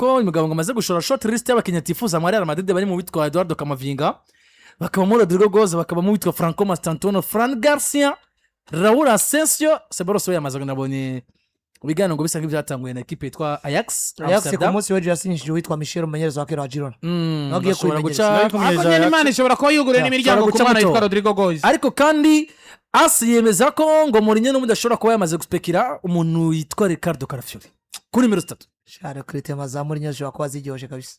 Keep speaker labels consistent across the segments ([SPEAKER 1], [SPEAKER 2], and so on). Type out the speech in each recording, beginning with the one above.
[SPEAKER 1] ko uyu mugabo ngo amaze gushora short list y'abakinnyi atifuza muri Real Madrid, bari mu witwa Eduardo Camavinga, bakabamo Rodrygo Goes, bakabamo uwitwa Franco Mastantuono, Fran Garcia, Raul Asensio. Ceballos we yamaze, nabonye ibiganiro ngo bisa nk'ibyatanguye na ekipe yitwa Ajax
[SPEAKER 2] Ajax ku
[SPEAKER 1] Amsterdam.
[SPEAKER 2] munsi w'ejo yasinyishije uwitwa Michel, umumenyereza wa kera wa Girona. Nawe agiye
[SPEAKER 1] Bashobora
[SPEAKER 2] kwimenyereza.
[SPEAKER 1] guca.
[SPEAKER 3] Ariko nyine Imana ishobora kuba yuguruye n'imiryango
[SPEAKER 1] Ushobora
[SPEAKER 3] ku
[SPEAKER 1] guca
[SPEAKER 3] mwana
[SPEAKER 1] muto.
[SPEAKER 3] witwa Rodrygo Goes.
[SPEAKER 1] Ariko kandi AS yemeza ko ngo Mourinho n'ubundi ashobora kuba yamaze guspekira umuntu witwa Riccardo Calafiori kuri nimero 3.
[SPEAKER 2] Share recrutement za Mourinho zishobora kuba ziryoshye kabisa.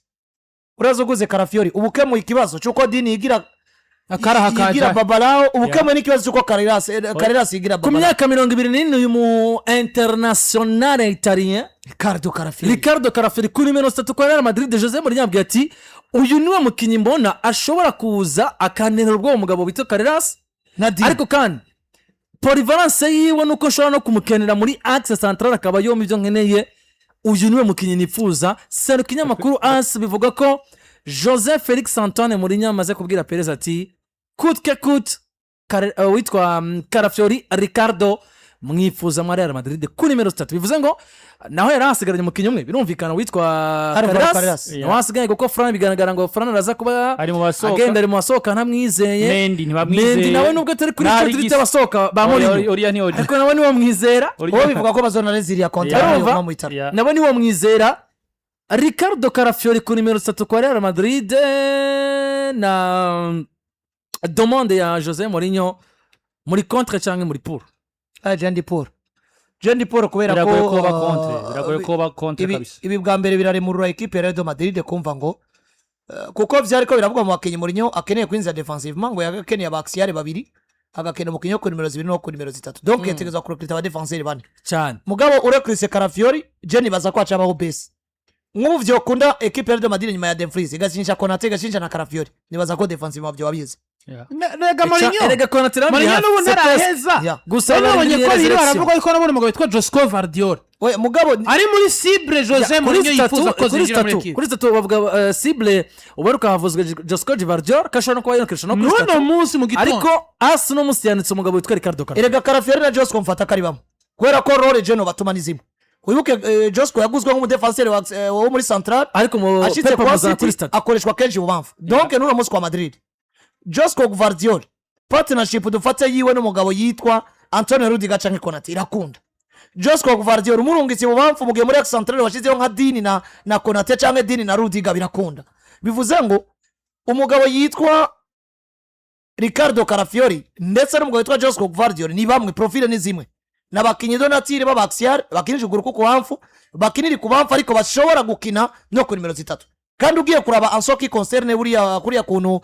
[SPEAKER 2] Uraza uguze Calafiori, uba ukemuye ikibazo cy'uko Digne yigira
[SPEAKER 3] Akaraha
[SPEAKER 2] yigira
[SPEAKER 3] kaja.
[SPEAKER 2] Babalao, uba ukemuye n'ikibazo cy'uko Carreras yigira
[SPEAKER 1] Ku
[SPEAKER 2] Babalao.
[SPEAKER 1] myaka 24, uyu mu international italien
[SPEAKER 2] Riccardo Calafiori.
[SPEAKER 1] Riccardo Calafiori kuri nimero 3 kwa Real Madrid. Jose Mourinho yabwiye ati: "Uyu niwe mukinnyi mbona ashobora kuza akanterera ubwoba umugabo witwa Carreras."
[SPEAKER 2] Na Digne.
[SPEAKER 1] Ariko kandi polyvalence yiwe, nuko nshobora no kumukenera muri axe central akaba yompa ibyo nkeneye. Uyu niwe mukinnyi nifuza. Seru ikinyamakuru AS bivuga ko Jose Felix Antoine Mourinho amaze kubwira Perez ati: "Coûte que coûte, witwa Calafiori Riccardo mwifuza muri Real Madrid kuri nimero 3." Bivuze ngo naho yari ahasigaranye umukinnyi umwe, birumvikana, witwa
[SPEAKER 2] Alvaro
[SPEAKER 1] Carreras.
[SPEAKER 2] Carreras.
[SPEAKER 1] Nawe hasigaye, kuko Fran bigaragara ngo Fran araza kuba
[SPEAKER 4] Ari mu basohoka.
[SPEAKER 1] agenda, ari mu basohoka, ntamwizeye.
[SPEAKER 4] Mendy ntibamwizeye.
[SPEAKER 1] Mendy nawe nubwo atari kuri
[SPEAKER 4] Nari
[SPEAKER 1] short list y'abasohoka ba Mourinho,
[SPEAKER 4] Uriya ni Odi.
[SPEAKER 1] ariko nawe niwamwizera.
[SPEAKER 2] Wowe bivuga ko bazona reziliya contrat
[SPEAKER 1] Urumva?
[SPEAKER 2] yo mu itara.
[SPEAKER 1] Nawe niwamwizera. Riccardo Calafiori ku nimero 3 kwa Real Madrid na demande ya Jose Mourinho, muri contre cyangwa muri pour?
[SPEAKER 2] Ah, je ndi pour, je ndi pour kubera ko
[SPEAKER 4] Biragoye ko ba contre, biragoye ko ba contre kabisa.
[SPEAKER 2] Ibi bwa mbere biraremurura ekipe ya Real Madrid kumva ngo kuko vyari ko biravugwa mu bakinnyi Mourinho akeneye kwinjiza défensivement, ngo yagakeneye aba axial babiri, agakenera umukinnyi wo ku nimero 2 no ku nimero 3, donc yategerezwa kurecruta abadéfenseurs bane.
[SPEAKER 1] Cyane.
[SPEAKER 2] Mugabo urecruse Calafiori, je nibaza ko hacabaho baisse. Nk'ubu vyokunda ekipe ya Real Madrid nyuma ya Dumfries igakinisha Konate, igakinisha na Calafiori, nibaza ko défensivement vyoba bize.
[SPEAKER 3] Rega Mourinho
[SPEAKER 1] Erega Konate
[SPEAKER 3] Mourinho n'ubu ntaraheza.
[SPEAKER 1] Gusa
[SPEAKER 3] Rero nabonye ko biri
[SPEAKER 1] selection.
[SPEAKER 3] baravuga yuko nabonye umugabo witwa Josko Gvardiol
[SPEAKER 2] We mugabo
[SPEAKER 3] ari muri cible Jose
[SPEAKER 1] Kuri
[SPEAKER 3] Mourinho
[SPEAKER 1] zitatu
[SPEAKER 3] yifuza ko
[SPEAKER 1] kuri
[SPEAKER 3] zinjira muri
[SPEAKER 1] zitatu
[SPEAKER 3] ekipe.
[SPEAKER 1] Kuri zitatu bavuga cible ubaruka havuzwe Josko Gvardiol ko ashobora no kuba yokeresha no kuri
[SPEAKER 3] N'uno
[SPEAKER 1] zitatu.
[SPEAKER 3] munsi mu gitondo.
[SPEAKER 1] Ariko AS uno munsi yanditse umugabo witwa Riccardo Calafiori.
[SPEAKER 2] Erega Calafiori na Josko mfata ko ari bamwe, kubera ko role jeno batuma ni zimwe. Wibuke Josko yaguzwe nk'umudéfenseur wo muri central,
[SPEAKER 1] Ariko mu
[SPEAKER 2] ashitse
[SPEAKER 1] Pep
[SPEAKER 2] kwa
[SPEAKER 1] amuzana kuri
[SPEAKER 2] City
[SPEAKER 1] zitatu.
[SPEAKER 2] akoreshwa kenshi ibubamfu. Donc n'uno munsi kwa Madrid, Josko Gvardiol partnership dufate yiwe n'umugabo yitwa Antonio Rudiger canke Konate irakunda. Josko Gvardiol umurungitse ibubamfu mu gihe muri axe central washyizeho nka Digne na Konate canke Digne na Rudiger, birakunda. Bivuze ngo umugabo yitwa Riccardo Calafiori ndetse n'umugabo witwa Josko Gvardiol ni bamwe, profile ni zimwe, ni abakinnyi de nature b'aba axial bakinisha ukuguru k'ukubamfu, bakinira ikubamfu ariko bashobora gukina no ku nimero 3. Kandi ugiye kuraba en ce qui concerne buriya kuriya kuntu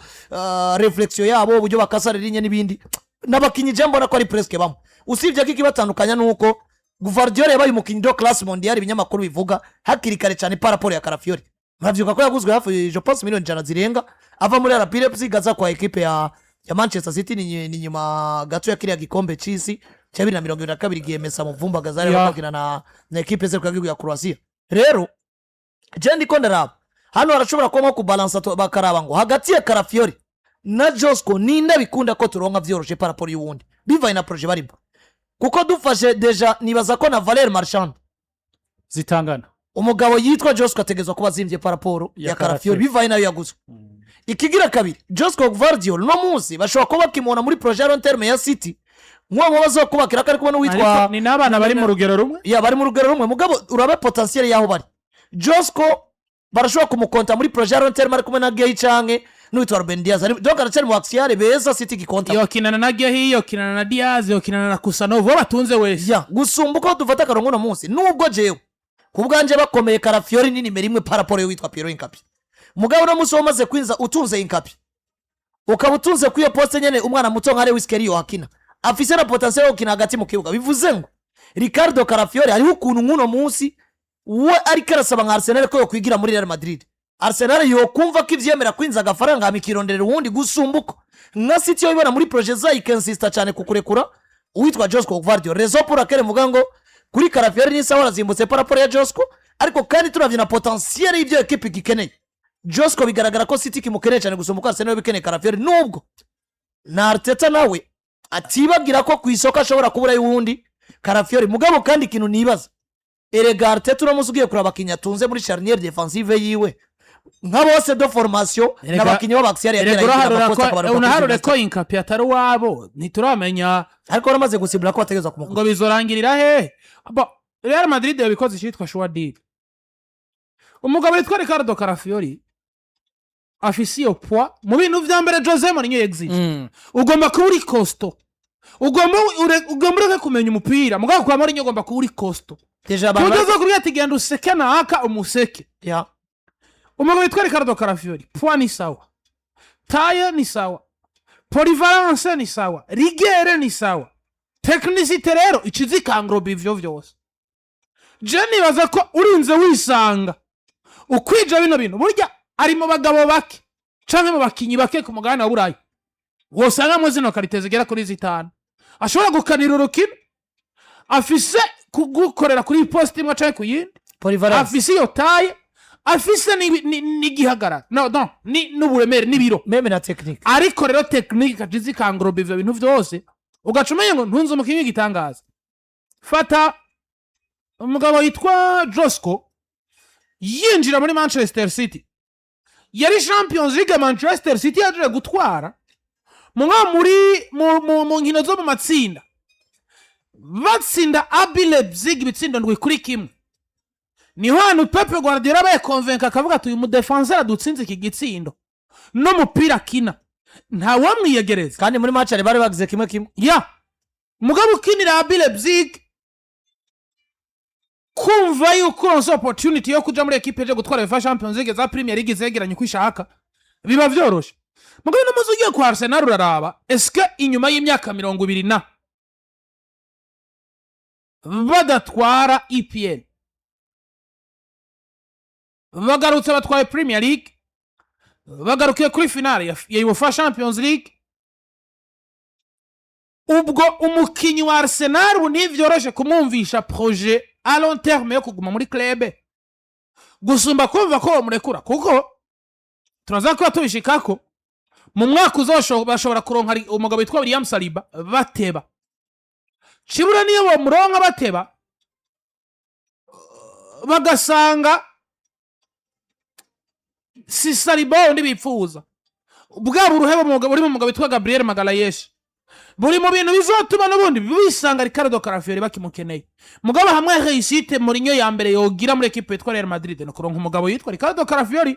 [SPEAKER 2] réflexion yabo, uburyo bakasa ligne n'ibindi, n'abakinnyi je mbona ko ari presque bamwe, usibye ko ikibatandukanya ni uko Gvardiol yabaye umukinnyi de classe mondiale, ibinyamakuru bivuga hakiri kare cyane par rapport ya Calafiori. Muravyuka ko yaguzwe hafi, je pense, miliyoni 100 zirenga, ava muri RB Leipzig aza kwa ekipe ya Manchester City. Ni nyuma gato ya kiriya gikombe c'isi cya 2022, igihe Messi amuvumbagaza rero bakina na ekipe ze ku ya Croatia. Rero je ndiko ndaraba hano harashobora kubamo kubalansa, bakaraba ngo hagati ya Calafiori na Josko ninde bikunda ko turonka vyoroshe par rapport y'uwundi, bivaye na projet barimo. Kuko dufashe déjà, nibaza ko na valeur marchande
[SPEAKER 4] zitangana.
[SPEAKER 2] Umugabo yitwa Josko ategerezwa kuba azimbye par rapport
[SPEAKER 4] ya
[SPEAKER 2] ya Calafiori,
[SPEAKER 4] Calafiori.
[SPEAKER 2] bivaye nayo yaguzwe. Ikigira kabiri, Josko Gvardiol no munsi bashobora kuba bakimubona muri projet ya long terme ya City, nk'uwo bazokubakira ko ari kumwe n'uwitwa
[SPEAKER 3] Ariko ni n'abana bari mu rugero rumwe.
[SPEAKER 2] Ya, bari mu rugero rumwe. Mugabo urabe potentiel y'aho bari, Josko barashobora kumukonta muri projet ya long terme ari kumwe na Guehi canke n'uwitwa Ruben Dias. Donc aracyari mu axial beza City gikonta.
[SPEAKER 3] Yokinana na Guehi, yokinana na Dias, yokinana na Khusanov, uwo batunze wese.
[SPEAKER 2] Ya, gusumba uko dufata akarongo uno munsi, nubwo jewe ku bwanje bakomeye Calafiori ni nimero 1 par rapport y'uwitwa Piero Hincapié. Mugabo uno munsi wamaze kwinza utunze Hincapié, ukaba utunze kuri iyo poste nyene umwana muto nka Lewis Skelly yohakina, afise na potentiel yo gukina hagati mu kibuga, bivuze ngo Riccardo Calafiori hariho ukuntu nk'uno munsi we ariko arasaba nka Arsenal ko yokwigira muri Real Madrid, Arsenal yokumva ko ivyemera kwinza agafaranga hama ikironderera uwundi, gusumba uko nka City yo ibona muri projet zayo ikensista cyane ku kurekura uwitwa Josko Gvardiol. Raison pour laquelle mvuga ngo kuri Calafiori n'isaha arazimbutse par rapport ya Josko. Ariko kandi turavye na potentiel y'ibyo ekipe igikeneye, Josko bigaragara ko City kimukeneye cyane gusumba uko Arsenal bikeneye Calafiori, nubwo na Arteta nawe atibagira ko ku isoko ashobora kubura y'uwundi Calafiori. Mugabo kandi ikintu nibaza Erega Arteta uramutse ugiye kureba abakinnyi atunze muri charnière défensive yiwe, nka bose de formation, n'abakinnyi b'aba axial.
[SPEAKER 3] Erega uraharure ko Hincapié atari uwabo, ntituramenya.
[SPEAKER 2] Ariko baramaze gusibura ko bategerezwa kumugura.
[SPEAKER 3] Ngo bizorangirira hehe? Bo Real Madrid yabikoze icyitwa choix deal. Umugabo witwa Riccardo Calafiori afise iyo poids mu bintu vya mbere Jose Mourinho exige. Ugomba kuba uri costaud, ugomba ureke kumenya umupira, mugabo kwa Mourinho ugomba kuba uri costaud.
[SPEAKER 2] Déjà abantu
[SPEAKER 3] kugeza kuri ati genda useke naka umuseke. Umugabo witwa Riccardo Calafiori, poids ni sawa, taille ni sawa, polyvalence ni sawa, rigueur ni sawa, technicité rero ikizikangoroba ivyo vyose. Je nibaza ko urinze wisanga ukwija bino bintu, burya ari mu bagabo bake canke mu bakinyi bake ku mugabane wa Burayi wosangamo zino qualités zigera kuri zitanu. Ashobora gukanira urukino, afise kugukorera kuri poste imwe canke ku yindi.
[SPEAKER 2] Polyvalence.
[SPEAKER 3] Afise iyo taille, afise n'igihagararo, no n'uburemere n'ibiro.
[SPEAKER 2] Même na technique.
[SPEAKER 3] Ariko rero technique ikaca izikangoroba ivyo bintu vyose, ugaca umenya ngo ntunze umukinyi w'igitangaza. Fata umugabo yitwa Josko, yinjira muri Manchester City yari Champions League Manchester City yaje gutwara mwa muri mu nkino zo mu matsinda, batsinda RB Leipzig ibitsindo 7-1. Niho hantu Pep Guardiola abaye convaincu, akavuga ati: "Uyu mudéfenseur adutsinze iki gitsindo n'umupira akina, ntawamwiyegereza."
[SPEAKER 2] Kandi muri match bari bagize 1-1.
[SPEAKER 3] Ya mugabo ukinira RB Leipzig, kumva yuko uronse opportunity yo kuja muri ekipe ije gutwara UEFA Champions League za Premier League zegeranye uko ishaka, biba vyoroshe. Mugabo n'umuzi ugiye kwa Arsenal, uraraba eske inyuma y'imyaka 20 na badatwara EPL, bagarutse batwaye Premier League, bagarukiye kuri finale ya UEFA Champions League. Ubwo umukinyi wa Arsenal ubu ntivyoroshe kumwumvisha projet à long terme yo kuguma muri club gusumba kumva ko bamurekura, kuko turaza kuba tubishikako mu mwaka uzosho bashobora kuronka umugabo witwa William Saliba bateba cibura. Niyo bamuronka bateba, bagasanga si Saliba wundi bipfuza, bwaba uruhebo buri mu mugabo witwa Gabriel Magalhães, buri mu bintu bizotuma n'ubundi bisanga Riccardo Calafiori bakimukeneye. Mugabo hamwe réussite Mourinho ya mbere yogira muri ekipe yitwa Real Madrid no kuronka umugabo yitwa Riccardo Calafiori.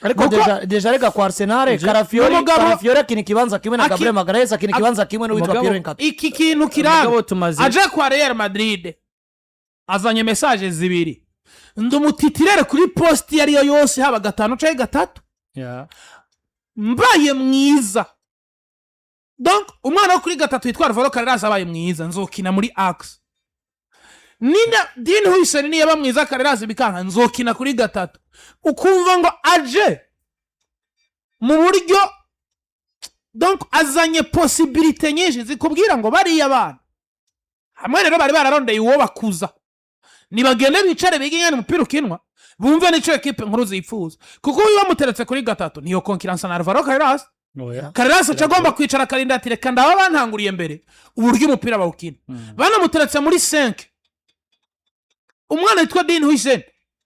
[SPEAKER 2] Ariko déjà rega kwa Arsenal, Calafiori Calafiori akina ikibanza kimwe na Gabriel Magalhaes, akina ikibanza kimwe n'uwitwa Piero Hincapié.
[SPEAKER 3] Iki kintu kiranga
[SPEAKER 4] Mugabo tumaze
[SPEAKER 3] aje kwa Real Madrid azanye message zibiri: ndi umutitulaire kuri poste iyo ariyo yose, haba gatanu canke gatatu, mbaye mwiza. Donc umwana wo kuri gatatu witwa Alvaro Carreras abaye mwiza, nzokina muri axe. Nina Dean Huijsen niyaba mwiza, Carreras bikanka, nzokina kuri gatatu. Ukumva ngo aje mu buryo, donc azanye possibilité nyinshi zikubwira ngo bariya bana hamwe rero bari bararondeye uwo bakuza, nibagende bicare bige ingene umupira ukinwa, bumve n'ico ekipe nkuru zifuza, kuko uyu bamuteretse kuri gatatu niyo concurrence na Alvaro Carreras.
[SPEAKER 4] Oya.
[SPEAKER 3] Carreras aca agomba kwicara akarinda ati: "Reka ndaba bantanguriye mbere uburyo umupira bawukina." Banamuteretse muri 5, umwana witwa Dean Huijsen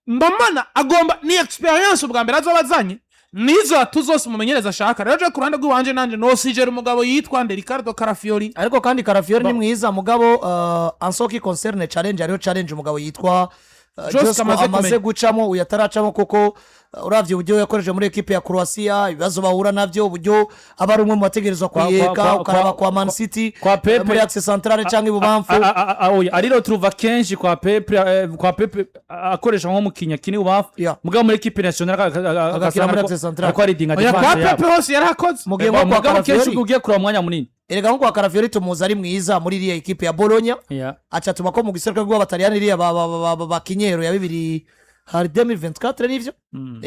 [SPEAKER 3] mbamana agomba ni expérience ubwa mbere azoba azanye nizo atu zose umumenyereza ashaka. Rero je ku ruhande rw'iwanje nanje nosijera umugabo yitwa nde, Riccardo Calafiori.
[SPEAKER 2] Ariko kandi Calafiori ni mwiza, mugabo en ce qui concerne challenge, hariho challenge umugabo yitwa
[SPEAKER 3] Josko
[SPEAKER 2] Josko
[SPEAKER 3] amaze
[SPEAKER 2] amaze
[SPEAKER 3] kumenya.
[SPEAKER 2] gucamo, uyu ataracamo, kuko uravye uburyo yakoresheje muri ekipe ya Croatia, ibibazo bahura navyo, uburyo aba ari umwe mu bategerezwa kuyeka, ukaraba kwa Man City
[SPEAKER 4] kwa Pepe.
[SPEAKER 2] muri axe centrale canke ibubamfu.
[SPEAKER 4] Oya, ariro turuva kenshi kwa Pepe, kwa Pepe akoresha nk'umukinnyi akina ibubamfu, mugabo muri équipe nationale
[SPEAKER 2] Agakina muri axe centrale.
[SPEAKER 4] ariko aridinga
[SPEAKER 3] Oya, kwa
[SPEAKER 4] défense yabo.
[SPEAKER 3] Pepe hose yarakoze.
[SPEAKER 2] Mu gihe nko kwa
[SPEAKER 4] Mugabo kenshi
[SPEAKER 2] Calafiori,
[SPEAKER 4] ugiye kureba umwanya munini.
[SPEAKER 2] Erega nko kwa Calafiori tumuzi ari mwiza muri iriya ekipe ya Bologna, acatuma ko mu giseruka rw'Abataliyani iriya bakinyero ya bibiri hari 2024, nivyo,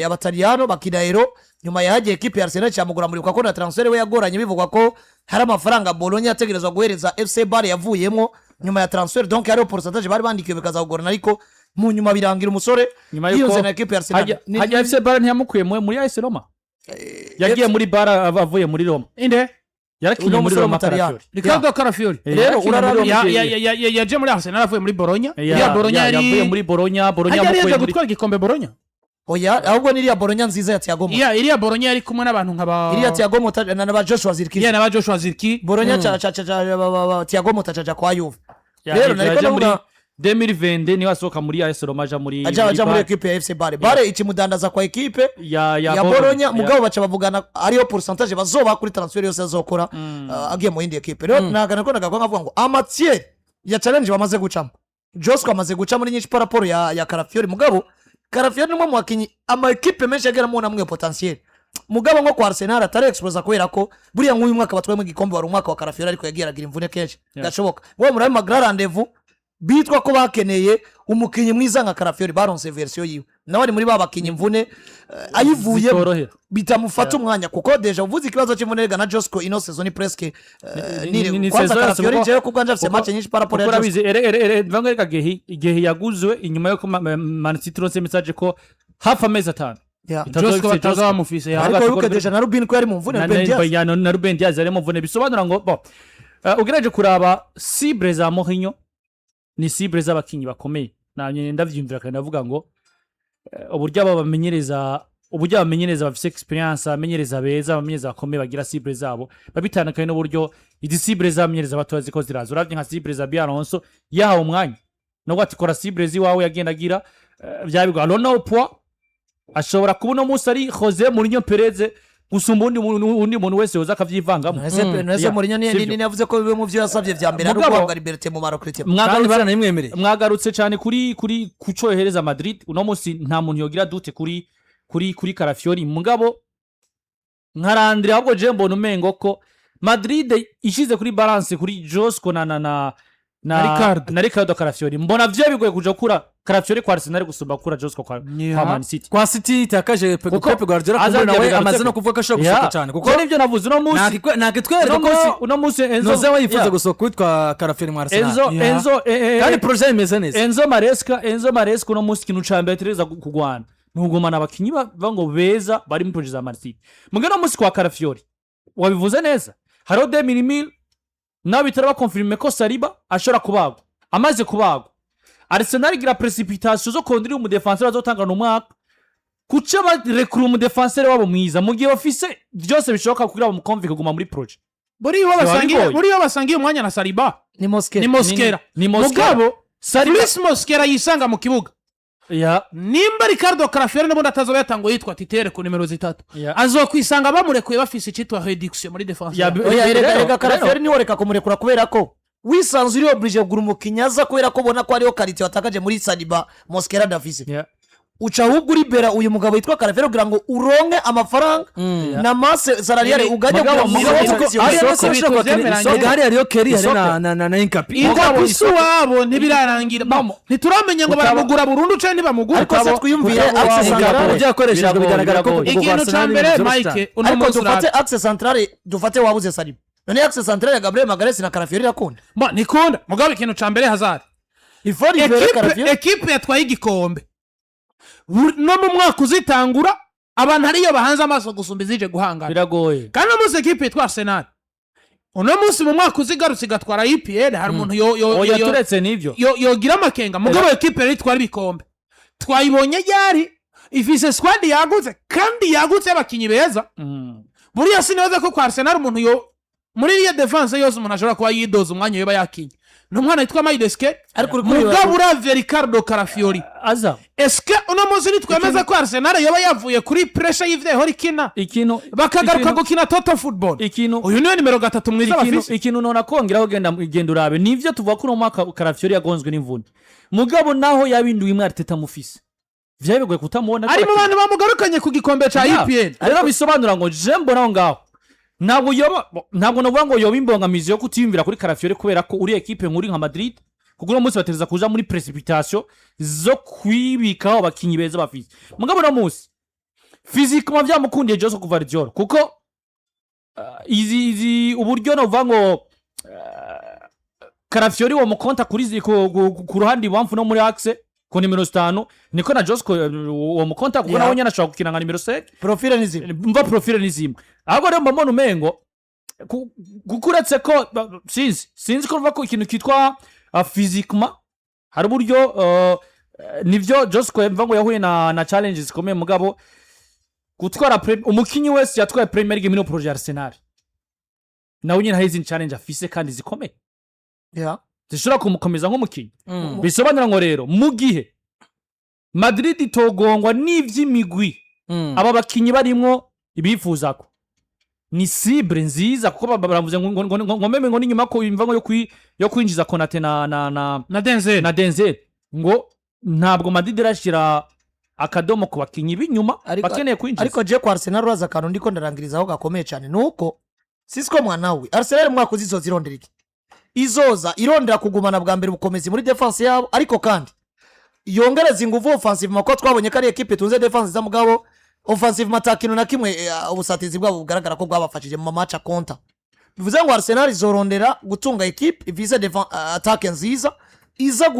[SPEAKER 2] abataliyano bakina Euro. Nyuma yahagiye ekipe ya Arsenal cyamugura. Muribuka ko na transfert we yagoranye, bivugwa ko hari amafaranga Bologna yategerezwa guhereza FC Bar yavuyemo nyuma ya transfert, donc hariho pourcentage bari bandikiwe, bikaza kugorana, ariko mu nyuma birangira umusore
[SPEAKER 4] Nyuma yuko
[SPEAKER 2] yiyunze na ekipe ya Arsenal.
[SPEAKER 4] Hajya FC Bar ntiyamukuye muri AS Roma, yagiye muri Bar avuye muri Roma.
[SPEAKER 3] Inde?
[SPEAKER 4] Yarakinye
[SPEAKER 2] Uno
[SPEAKER 4] muri
[SPEAKER 2] musore
[SPEAKER 4] Roma
[SPEAKER 2] w'Umutaliyani.
[SPEAKER 4] Calafiori.
[SPEAKER 3] Riccardo Calafiori.
[SPEAKER 2] Rero
[SPEAKER 4] Yarakinye muri
[SPEAKER 2] uraraba-
[SPEAKER 4] Roma
[SPEAKER 3] Yaje muri Arsenal avuye muri Bologna. Iriya Bologna yari
[SPEAKER 4] yavuye muri Bologna, Bologna
[SPEAKER 3] hajya yari
[SPEAKER 4] yamukuye
[SPEAKER 3] yaje
[SPEAKER 4] muri
[SPEAKER 3] gutwara igikombe Bologna.
[SPEAKER 2] Oya, ahubwo niriya Bologna nziza ya Thiago Motta.
[SPEAKER 3] Iriya Bologna yari kumwe n'abantu nka ba
[SPEAKER 2] Iriya Thiago Motta na ba Joshua Zirkzee.
[SPEAKER 3] Iya, na ba Joshua Zirkzee.
[SPEAKER 2] Bologna ca ca ca ca ba Thiago Motta caja kwa Juve. Rero nariko
[SPEAKER 4] yaje muri
[SPEAKER 2] ndavuga
[SPEAKER 4] 2020, niwe asohoka muri AS Roma aja muri
[SPEAKER 2] aja aja muri
[SPEAKER 4] Bari.
[SPEAKER 2] ekipe ya FC Bari. Bari ikimudandaza kwa ekipe
[SPEAKER 4] ya
[SPEAKER 2] ya Bologna, mugabo baca bavugana ariyo pourcentage bazoba kuri transfert yose azokora agiye mu yindi ekipe. Rero nagana ko nagakuba nkavuga ngo ama matières ya challenge bamaze gucamo, Josko amaze guca muri nyinshi par rapport ya Calafiori. Mugabo Calafiori ni umwe mu bakinyi ama ekipe menshi yagira mubona mwe potentiel, mugabo nko kwa Arsenal atari explosa, kubera ko buriya nk'uyu mwaka batwayemo igikombe wari umwaka wa Calafiori, ariko yagiye aragira imvune kenshi. Gashoboka wowe muri ayo ma grands rendez-vous bitwa ko bakeneye umukinnyi mwiza nka Calafiori, baronse version yiwe, nawe ari muri ba bakinyi imvune ayivuyemo
[SPEAKER 4] zitorohera.
[SPEAKER 2] Bitamufata umwanya, kuko déjà uvuze ikibazo cy'imvune rega na Josko ino saison ni presque
[SPEAKER 4] Ni
[SPEAKER 2] kwanza
[SPEAKER 4] saison yose.
[SPEAKER 2] Calafiori jewe kubwanje afise match nyinshi par rapport
[SPEAKER 4] Kuko
[SPEAKER 2] ya Josko.
[SPEAKER 4] urabizi, ere ere ere mvango reka gehi igihe yaguzwe inyuma yuko Man City ironse message ko hafi amezi 5 itazoba
[SPEAKER 3] Josko
[SPEAKER 4] ifise
[SPEAKER 3] bataza
[SPEAKER 4] Josko.
[SPEAKER 3] bamufise ya.
[SPEAKER 2] Ariko
[SPEAKER 4] Avuga
[SPEAKER 2] wibuke
[SPEAKER 4] ati
[SPEAKER 2] déjà na Rubin ko yari mu mvune,
[SPEAKER 4] na
[SPEAKER 2] Ruben Dias.
[SPEAKER 4] na Ruben Dias yari mu mvune. Bisobanura ngo bon, ugerageje kuraba cible za Mourinho ni cible z'abakinyi bakomeye. Namye ndavyumvira kandi ndavuga ngo uburyo aba bamenyereza, uburyo abamenyereza bafise experience, abamenyereza beza, abamenyereza bakomeye bagira cible zabo babitandukanye n'uburyo izi cible z'abamenyereza batoya ziko ziraza. Uravye nka cible za Alonso yahawe umwanya nubwo ati kora cible ziwawe, yagenda agira vyabigwa. Alonso Poa ashobora kuba uno munsi ari Jose Mourinho Perez gusumba undi muntu wese yoza akavyivangamo.
[SPEAKER 2] Nese
[SPEAKER 4] Yeah,
[SPEAKER 2] Mourinho
[SPEAKER 4] sivyo.
[SPEAKER 2] ni yavuze ko bimwe mu byo yasabye vya mbere ari uguhabwa liberté mu ma recrutement.
[SPEAKER 1] Kandi baranayimwemereye.
[SPEAKER 4] Mwagarutse cyane kuri kuco yohereza Madrid. Uno munsi nta muntu yogira doute kuri Calafiori, mugabo nkarandira ahubwo je mbona umengo ko Madrid ishize kuri balance kuri Josko na
[SPEAKER 3] Na Ricardo.
[SPEAKER 4] na Ricardo Calafiori, mbona vyo bigoye kuja gukura Calafiori kwa Arsenal gusumba gukura Josko kwa Man City.
[SPEAKER 1] Kwa City itakaje
[SPEAKER 4] Kuko
[SPEAKER 1] Pep Guardiola,
[SPEAKER 4] Hazard
[SPEAKER 1] kumbura nawe
[SPEAKER 4] yabigarutse
[SPEAKER 1] amaze
[SPEAKER 4] ko.
[SPEAKER 1] no kuvuga ko ashobora gusohoka cyane, kuko
[SPEAKER 4] Kuko nivyo navuze uno munsi
[SPEAKER 1] nakitwereka
[SPEAKER 4] uno
[SPEAKER 1] ko
[SPEAKER 4] munsi uno munsi Enzo
[SPEAKER 1] Noze we yifuza gusohoka witwa Calafiori mu Arsenal.
[SPEAKER 4] Enzo Enzo
[SPEAKER 1] Kandi projet imeze neza.
[SPEAKER 4] Enzo Maresca uno munsi ikintu ca mbere ategereza kugwana ni ukugumana abakinyi bavuga ngo beza bari muri projet za Man City. Mugabo uno munsi kwa Calafiori wabivuze neza, hariho 2000 nawe bitara bakonfirme ko Saliba ashobora kubagwa. Amaze kubagwa, Arsenal igira précipitation zo kondira umu défenseur bazotangana umwaka, kuca barekura umu défenseur wabo mwiza mu gihe bafise byose bishoboka kugira bamukonvike kuguma muri projet.
[SPEAKER 3] Buriya uwo basangiye
[SPEAKER 4] Bigoye.
[SPEAKER 3] Buriya uwo basangiye umwanya na Saliba
[SPEAKER 2] Ni Mosquera.
[SPEAKER 3] Ni Mosquera.
[SPEAKER 4] Ni Mosquera.
[SPEAKER 3] Mugabo
[SPEAKER 4] Saliba
[SPEAKER 3] Luis Mosquera yisanga mu kibuga nimba Riccardo Calafiori n'ubundi atazoba yatanguye yitwa titulaire ku nimero 3, azokwisanga bamurekuye bafise icitwa réduction muri défense yabo.
[SPEAKER 2] Oya, erega erega Calafiori ntiworeka kumurekura, kubera ko wisanze uri obligé kugura umukinnyi aza, kubera ko ubona ko hariho qualité watakaje muri Saliba, Mosquera adafise, uca ahubwo uribera uyu mugabo witwa Calafiori kugira ngo uronke amafaranga na masse salariale ugajya
[SPEAKER 4] Mugabo,
[SPEAKER 2] kugira ngo
[SPEAKER 4] mugabo,
[SPEAKER 2] uronke
[SPEAKER 4] kuko
[SPEAKER 2] iyo
[SPEAKER 1] Hariya
[SPEAKER 2] soko.
[SPEAKER 1] nose bashobora
[SPEAKER 3] Ibintu
[SPEAKER 1] kubakenera.
[SPEAKER 3] vyemeranye.
[SPEAKER 1] Hariya hariyo Kelly, hari
[SPEAKER 4] Isoko.
[SPEAKER 1] na Hincapié.
[SPEAKER 3] Ingapi si uwabo ntibirarangira. Ntituramenya ngo baramugura burundu canke ntibamugura.
[SPEAKER 2] Ariko se twiyumvire axe centrale.
[SPEAKER 1] Uburyo yakoreshejwe
[SPEAKER 4] Biragoye,
[SPEAKER 1] bigaragara ko
[SPEAKER 4] biragoye.
[SPEAKER 1] kugura
[SPEAKER 3] Ikintu ca
[SPEAKER 1] Arsenal
[SPEAKER 3] mbere,
[SPEAKER 1] ni ibintu byoroshye
[SPEAKER 3] Mike,
[SPEAKER 1] cyane.
[SPEAKER 3] uno
[SPEAKER 2] Ariko
[SPEAKER 3] munsi
[SPEAKER 2] dufate
[SPEAKER 3] urabe.
[SPEAKER 2] axe centrale, dufate wabuze Saliba, none axe centrale ya Gabriel Magalhaes na Calafiori irakunda?
[SPEAKER 3] Bo, nikunda. Mugabo ikintu ca mbere, Hazard,
[SPEAKER 2] Il faut libérer Calafiori.
[SPEAKER 3] Ekipe yatwaye igikombe, no mu mwaka uzitangura abantu ariyo bahanze amaso gusumba izije guhangana.
[SPEAKER 4] Biragoye.
[SPEAKER 3] Kandi uno munsi ekipe yitwa Arsenal, uno munsi mu mwaka uzigarutse igatwara EPL, hari umuntu
[SPEAKER 4] Oya, turetse n'ibyo.
[SPEAKER 3] yogira amakenga? Mugabo ekipe rero itwara ibikombe twayibonye ryari ifise squad yagutse kandi yagutse y'abakinyi beza. Buriya sinibaza ko kwa Arsenal umuntu yo muri iriya défense yose umuntu ashobora kuba yidoza umwanya yoba yakinye ni umwana witwa Myles-Skelly.
[SPEAKER 2] Ariko uri kureba-
[SPEAKER 3] Mugabo uravye Riccardo Calafiori,
[SPEAKER 4] Aza
[SPEAKER 3] eske uno munsi nitwemeza ko Arsenal yoba yavuye kuri pressure y'ivyo ihora ikina,
[SPEAKER 4] ikintu
[SPEAKER 3] bakagaruka gukina total football,
[SPEAKER 4] ikintu
[SPEAKER 3] uyu niwe nimero 3 mwiza bafise?
[SPEAKER 4] Ikintu nona kongeraho, genda urabe nivyo tuvuga ko uno mwaka Calafiori yagonzwe n'imvune, mugabo naho yabinduye imwe Arteta amufise vyari bigoye kutamubona.
[SPEAKER 3] Ari mu bantu bamugarukanye ku gikombe ca EPL.
[SPEAKER 4] Rero bisobanura ngo je mbona aho ngaho ntabwo yoba, ntabwo navuga ngo yoba imbogamizi yo kutiyumvira kuri Calafiori, kubera ko uri ekipe nkuri nka Madrid, kuko uno munsi bategereza kuja muri précipitation zo kwibikaho abakinyi beza bafise. Mugabo uno munsi physiquement vyamukundiye Josko Gvardiol, kuko izi uburyo novuga ngo Calafiori wo mukonta kuri ku ruhande ibamfu no muri axe ku nimero 5, niko na Josko uwo mukonta, kuko nawe nyene ashobora gukina nka nimero 5.
[SPEAKER 2] Profil ni zimwe.
[SPEAKER 4] Mva profil ni zimwe. Ahubwo rero mba mbona umengo Kuko uretse ko sinzi ko ruva ko ikintu kitwa physiquement hari uburyo nivyo Josko mva ngo yahuye na challenges zikomeye, mugabo gutwara umukinyi wese yatwaye Premier League muri projet ya Arsenal nawe nyine hari izindi challenge afise kandi zikomeye zishobora kumukomeza nk'umukinyi. Bisobanura ngo rero mu gihe Madrid itogongwa n'ivy'imigwi aba bakinyi barimwo ibifuza ko ni cible nziza, kuko baravuze ngo même ngo n'inyuma ko imva ngo yo kwinjiza Konate na
[SPEAKER 3] na Denzel.
[SPEAKER 4] Na Denzel, ngo ntabwo Madrid irashira akadomo ku bakinyi b'inyuma bakeneye kwinjiza.
[SPEAKER 2] Ariko je kwa Arsenal uraza akantu ndiko ndarangirizaho gakomeye cyane, nuko sisiko mwanawe Arsenal mwaka uzizoza irondera iki? Izoza irondera kugumana bwa mbere ubukomezi muri défense yabo, ariko kandi yongereza ingufu offensive, kuko twabonye ko ari ekipe itunze défense za mugabo offensive ata kintu na kimwe ubusatizi bwabo bugaragara ko bwabafashije mu match konta. Bivuze ngo Arsenal izorondera gutunga ekipe ifise attaque nziza iza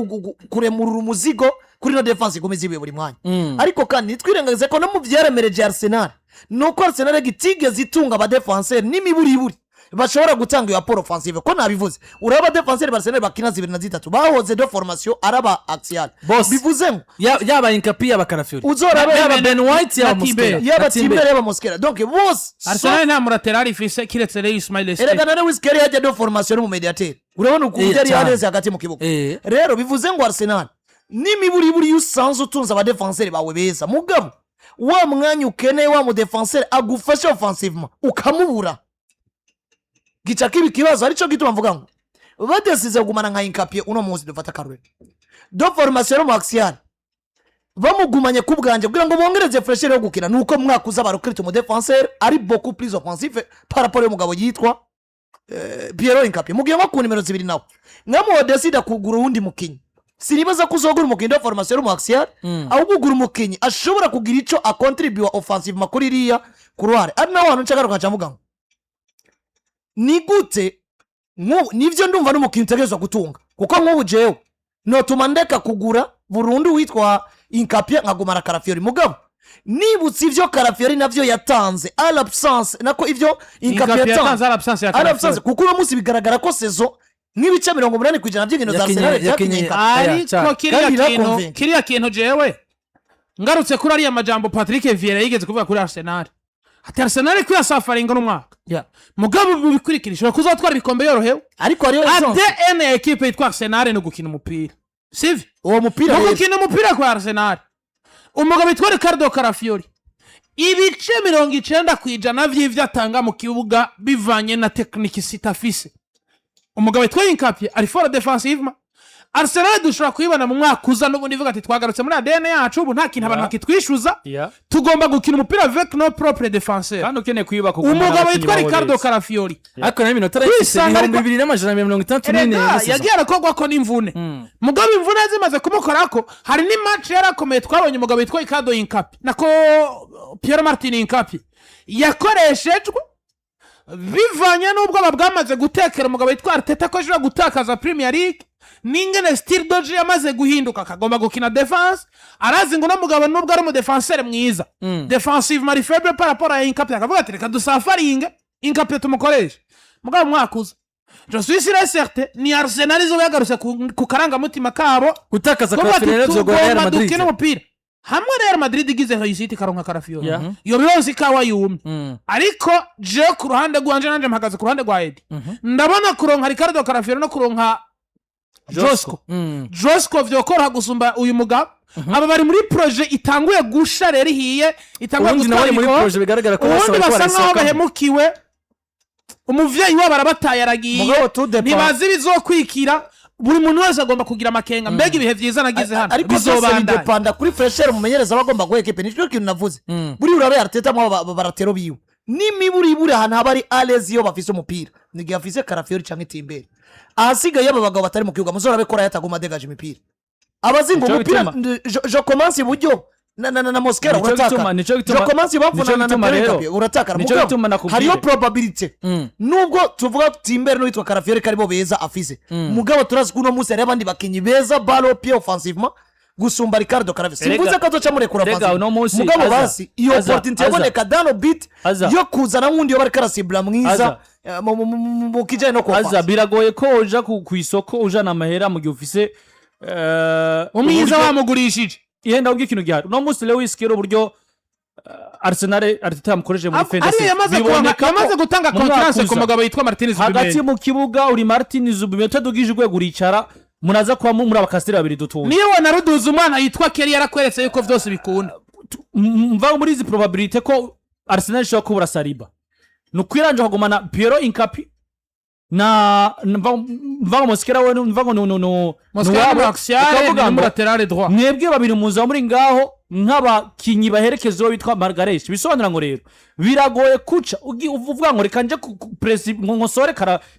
[SPEAKER 2] kuremurura umuzigo kuri no défense igomeza ibuye buri mwanya. Ariko kandi ntitwirengagize ko no mu byaremereje Arsenal ni uko Arsenal itigeze itunga abadéfenseurs n'imiburiburi bashobora gutanga iyo apport offensive, ko nabivuze uraba abadéfenseurs ba Arsenal bakina zibiri na zitatu bahoze de formation araba axial.
[SPEAKER 1] Bose.
[SPEAKER 2] Bivuze ngo
[SPEAKER 1] Yaba Hincapié, yaba Calafiori,
[SPEAKER 2] uzorabe
[SPEAKER 1] yaba Ben White, yaba
[SPEAKER 3] na
[SPEAKER 1] Mosquera,
[SPEAKER 3] Timber.
[SPEAKER 2] yaba
[SPEAKER 1] na Timber.
[SPEAKER 2] Timber, yaba Mosquera, donc bose.
[SPEAKER 3] Arsenal nta mulatéral ifise kiretse Lewis Skelly.
[SPEAKER 2] Erega na Lewis Skelly yajya de formation mu médiateur, urabona ukuntu yari
[SPEAKER 1] Cyane.
[SPEAKER 2] yareze hagati mu kibuga. Rero bivuze ngo Arsenal n'imiburiburi iyo usanze utunze abadéfenseurs bawe beza, mugabo wa mwanya ukeneye wa mudéfenseur agufashe offensivement ukamubura, gica kiba ikibazo. Aricyo gituma mvuga ngo badesize kugumana nka Hincapié uno munsi, dufata akarorero de formation yo mu axial, bamugumanye ku bwanjye kugira ngo bongereze fraîcheur yo gukina, ni uko mu mwaka uza barecruta umudéfenseur ari beaucoup plus offensif par rapport y'umugabo yitwa Piero Hincapié. Mugihe nko ku nimero zibiri nawe nkamuwa desida kugura uwundi mukinyi, sinibaza ko uzogura umukinyi de formation yo mu axial, ahubwo ugura umukinyi ashobora kugira ico acontribuwa offensivement kuri iriya couloir. Ari naho hantu nshaka nkaca mvuga ngo ni gute nivyo ndumva n'umukinyi utegerezwa gutunga, kuko nk'ubu jewe notuma ndeka kugura burundu witwa Hincapié nkagumana Calafiori, mugabo nibutse ivyo Calafiori navyo yatanze à l'absence, nako ivyo Hincapié
[SPEAKER 3] Hincapié
[SPEAKER 2] yatanze
[SPEAKER 3] yatanze à l'absence ya
[SPEAKER 2] à l'absence
[SPEAKER 3] Calafiori.
[SPEAKER 2] Kuko uno munsi bigaragara ko saison nk'ibice 80% by'inkino za Arsenal byakinye Hincapié.
[SPEAKER 3] Ariko
[SPEAKER 1] Cyane.
[SPEAKER 3] kiriya
[SPEAKER 2] Kandi
[SPEAKER 3] kintu
[SPEAKER 2] iraconvainc.
[SPEAKER 3] Kiriya kintu jewe ngarutse kuri ariya majambo Patrick Vieira yigeze kuvuga kuri Arsenal, ati Arsenal ko yasafaringa n'umwaka, mugabo mu bikurikira ishobora kuzatwara ibikombe yorohewe.
[SPEAKER 2] Ariko hariyo essence.
[SPEAKER 3] ADN ya ekipe yitwa Arsenal ni ugukina umupira, sivyo?
[SPEAKER 2] Uwo mupira
[SPEAKER 3] Mu
[SPEAKER 2] rero
[SPEAKER 3] gukina umupira kwa Arsenal, umugabo witwa Riccardo Calafiori, ibice 90% vy'ivyo atanga mu kibuga bivanye na technicité afise. Umugabo witwa Hincapié ari fort défensivement. Arsenal dushobora kuyibona mu mwaka uza n'ubundi ivuga ati twagarutse muri ADN yacu, ubu nta kintu abantu bakitwishyuza, tugomba gukina umupira avec nos propres défenseurs.
[SPEAKER 4] Kandi ukeneye kuyubaka ugumana
[SPEAKER 3] Umugabo
[SPEAKER 4] abakinyi
[SPEAKER 3] witwa
[SPEAKER 4] bawe
[SPEAKER 3] Riccardo
[SPEAKER 4] beza.
[SPEAKER 3] Calafiori
[SPEAKER 1] Ariko nayo iminota arayifise.
[SPEAKER 3] Kwisanga
[SPEAKER 1] 2264
[SPEAKER 3] Erega
[SPEAKER 1] muri saison.
[SPEAKER 3] yagiye arakorwa ko n'imvune, mugabo imvune zimaze kumukorako hari n'imatch yarakomeye twabonye umugabo witwa Riccardo Hincapié, nako Piero Martin Hincapié yakoreshejwe bivanye n'ubwoba bwamaze gutekera umugabo witwa Arteta ko ashobora gutakaza Premier League, n'ingene style de jeu yamaze guhinduka akagomba gukina défense. Arazi ngo uno mugabo nubwo ari umudéfenseur mwiza, défensivement ari faible par rapport à Hincapié, akavuga ati reka dusafaringe Hincapié tumukoreshe. Mugabo umwaka uza, je suis sûr et certain, ni Arsenal izoba yagarutse ku karangamutima kabo.
[SPEAKER 1] Gutakaza
[SPEAKER 3] Kuvuga ati
[SPEAKER 1] Calafiori rero vyogora Real
[SPEAKER 3] tugomba
[SPEAKER 1] Madrid.
[SPEAKER 3] dukine umupira hamwe. Real Madrid igize réussite ikaronka Calafiori, iyo bironse ikawa yumye. Ariko je ku ruhande rwanje, nanje mpagaze ku ruhande rwa Edi, ndabona kuronka Riccardo Calafiori no kuronka Josko Josko vyokoroha gusumba uyu mugabo. Aba bari muri projet itanguye gusha rero ihiye, itanguye
[SPEAKER 1] Ubundi nawe
[SPEAKER 3] gutwara
[SPEAKER 1] ari muri
[SPEAKER 3] ibikombe.
[SPEAKER 1] projet bigaragara ko bose
[SPEAKER 3] Ubundi
[SPEAKER 1] bariko
[SPEAKER 3] basa nkaho
[SPEAKER 1] barayisohokamo.
[SPEAKER 3] bahemukiwe, umuvyeyi wabo arabataye aragiye,
[SPEAKER 2] Mugabo tout dépend.
[SPEAKER 3] ntibazi ibizokwikira. Buri muntu wese agomba kugira amakenga: mbega ibihe vyiza nagize hano
[SPEAKER 2] Ariko byose
[SPEAKER 3] bizobandanya?
[SPEAKER 2] bidépenda kuri fraîcheur umumenyereza aba agomba guha ekipe. Nicyo kintu navuze, buriya urabe Arteta mwabo baratero biwe n'imiburiburi ahantu haba ari à l'aise iyo bafise umupira ni igihe afise Calafiori canke Timber. Ahasigaye aba bagabo batari mu kibuga, muzorabe ko ataguma adegaje imipira abazinga
[SPEAKER 4] Nico
[SPEAKER 2] umupira.
[SPEAKER 4] gituma-
[SPEAKER 2] Je commence iburyo na Mosquera
[SPEAKER 4] Nico
[SPEAKER 2] uratakara.
[SPEAKER 4] nico
[SPEAKER 2] Je commence ibamfu
[SPEAKER 4] nico
[SPEAKER 2] na
[SPEAKER 4] gituma
[SPEAKER 2] Pierre
[SPEAKER 4] rero-
[SPEAKER 2] Hincapié, uratakara.
[SPEAKER 4] nico
[SPEAKER 2] Mugabo
[SPEAKER 4] gituma nakubwiye.
[SPEAKER 2] hariyo probabilité, nubwo tuvuga Timber n'uwitwa Calafiori ko aribo beza afise, mugabo turazi ko uno munsi hariyo abandi bakinyi beza balle au pied offensivement gusumba Riccardo Calafiori. Simvuze ko azoca murekura
[SPEAKER 4] Erega
[SPEAKER 2] offensivement.
[SPEAKER 4] uno munsi
[SPEAKER 2] Mugabo
[SPEAKER 4] aza-
[SPEAKER 2] basi iyo
[SPEAKER 4] aza-
[SPEAKER 2] opportunité
[SPEAKER 4] aza-
[SPEAKER 2] yaboneka dano bit
[SPEAKER 4] Aza.
[SPEAKER 2] yo kuzana nk'undi yoba ariko arasibura mwiza
[SPEAKER 4] Aza.
[SPEAKER 2] mu kijanye no
[SPEAKER 4] Aza
[SPEAKER 2] kubafansa.
[SPEAKER 4] Biragoye ko uja ku isoko ujana amahera mu gihe ufise
[SPEAKER 3] Umwiza wamugurishije.
[SPEAKER 4] Yenda ubwo ikintu gihari uno munsi, Lewis Skelly, uburyo Arsenal Arteta yamukoresheje muri
[SPEAKER 3] Ariyo
[SPEAKER 4] fin de
[SPEAKER 3] yamaze
[SPEAKER 4] biboneka ko
[SPEAKER 3] yamaze gutanga
[SPEAKER 4] mu mwaka
[SPEAKER 3] confiance ku
[SPEAKER 4] uza.
[SPEAKER 3] mugabo yitwa Martinez.
[SPEAKER 4] Hagati mu kibuga uri Martin Zubimendi, utadugije urwego uricara, munaza kuba muri abakasiteri babiri dutunze.
[SPEAKER 3] Niyo wanaruduza umwana yitwa Kelly, yarakweretse yuko vyose bikunda.
[SPEAKER 4] Mva muri izi probabilité ko Arsenal ishobora kubura Saliba, ni ukwiranja ukagumana Piero Hincapié na mva ngo Mosquera, we mva ngo no
[SPEAKER 3] Mosquera ni axial,
[SPEAKER 4] ukavuga
[SPEAKER 3] ni
[SPEAKER 4] ngo
[SPEAKER 3] latéral droit.
[SPEAKER 4] Mwebwe babiri muza muri ngaho nk'abakinyi baherekeza uwo bitwa Magalhães. Bisobanura ngo rero biragoye kuca uvuga ngo reka nje ngo nkosore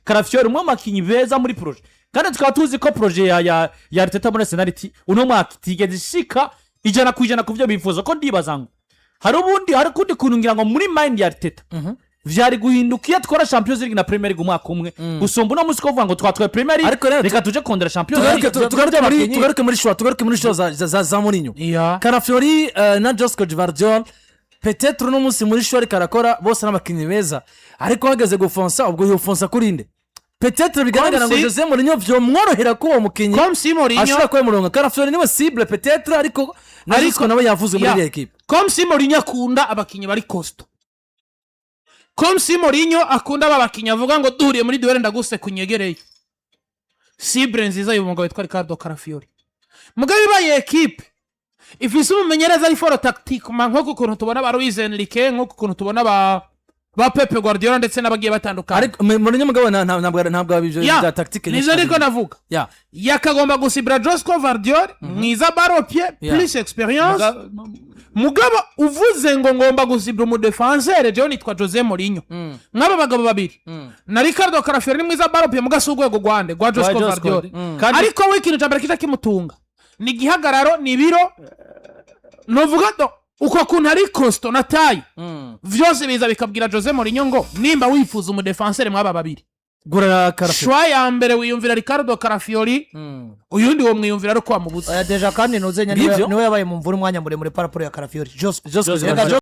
[SPEAKER 4] Calafiori, umwe mu bakinyi beza muri projet, kandi tukaba tuzi ko projet ya Arteta muri Arsenal uno mwaka itigeze ishika 100% ku byo bifuza. Ko ndibaza ngo hari ubundi, hari ukundi kuntu ngira ngo muri mind ya Arteta vyari guhinduka iyo atwara Champions League na Premier League umwaka umwe, gusumba uno munsi ko kuvuga ngo twatwaye Premier League,
[SPEAKER 1] Ariko rero
[SPEAKER 4] reka tuje kondera Champions
[SPEAKER 1] tugaruke
[SPEAKER 4] League.
[SPEAKER 1] tugaruke muri choix za Mourinho.
[SPEAKER 3] Iya.
[SPEAKER 1] Calafiori na Josko Gvardiol, peut-être uno munsi muri choix ariko arakora, bose n'abakinnyi beza, ariko hageze gufonsa, ubwo yofonsa kuri nde? Peut-être bigaragara ngo
[SPEAKER 3] Comme si-
[SPEAKER 1] Jose Mourinho vyomworohera ko uwo mukinnyi
[SPEAKER 3] Comme si Mourinho
[SPEAKER 1] ashobora kuba yamuronga. Calafiori niwe cible peut-être, ariko na Josko nawe yavuzwe muri iriya ekipe.
[SPEAKER 3] Comme si Mourinho akunda abakinnyi bari costaud, comme si Mourinho akunda aba bakinnyi avuga ngo duhuriye muri duel ndaguse kunyegereye. Cible nziza y'uyu mugabo witwa Riccardo Calafiori. Mugabo ibaye ekipe ifise umumenyereza ari fort tactiquement, nk'uko ukuntu tubona ba Luis Enrique, nk'uko ukuntu tubona ba Pep Guardiola ndetse n'abagiye batandukanye.
[SPEAKER 1] Ariko Mourinho mugabo ntabwo ibyo
[SPEAKER 3] Ya,
[SPEAKER 1] bya tactique.
[SPEAKER 3] Nizo niko navuga.
[SPEAKER 1] Ya.
[SPEAKER 3] Yakagomba gusibira Josko Gvardiol, mwiza balle au pied, plus expérience. Mugabo uvuze ngo ngomba gusibira umudéfenseur, jewe nitwa Jose Mourinho, mw'aba bagabo babiri na Riccardo Calafiori ni mwiza balle au pied, muga si urwego rwande rwa Josko
[SPEAKER 4] Josko.
[SPEAKER 3] Gvardiol.
[SPEAKER 4] Kandi-
[SPEAKER 3] Ariko we ikintu cya mbere kica kimutunga ni igihagararo, ni ibiro, nuvuga do uko kuntu ari costaud na taille, vyose biza bikabwira Jose Mourinho ngo nimba wifuza umudéfenseur mw'aba babiri,
[SPEAKER 1] gura Calafiori.
[SPEAKER 3] Choix ya mbere wiyumvira Riccardo Calafiori, uyundi wo mwiyumvira ari uko wamubuze.
[SPEAKER 2] Oya, déjà kandi ntuzenya
[SPEAKER 1] Ngivyo.
[SPEAKER 2] niwe yabaye mu mvura umwanya muremure par rapport ya Calafiori, Josko.
[SPEAKER 1] Josko
[SPEAKER 2] Reka.
[SPEAKER 1] Gvardiol.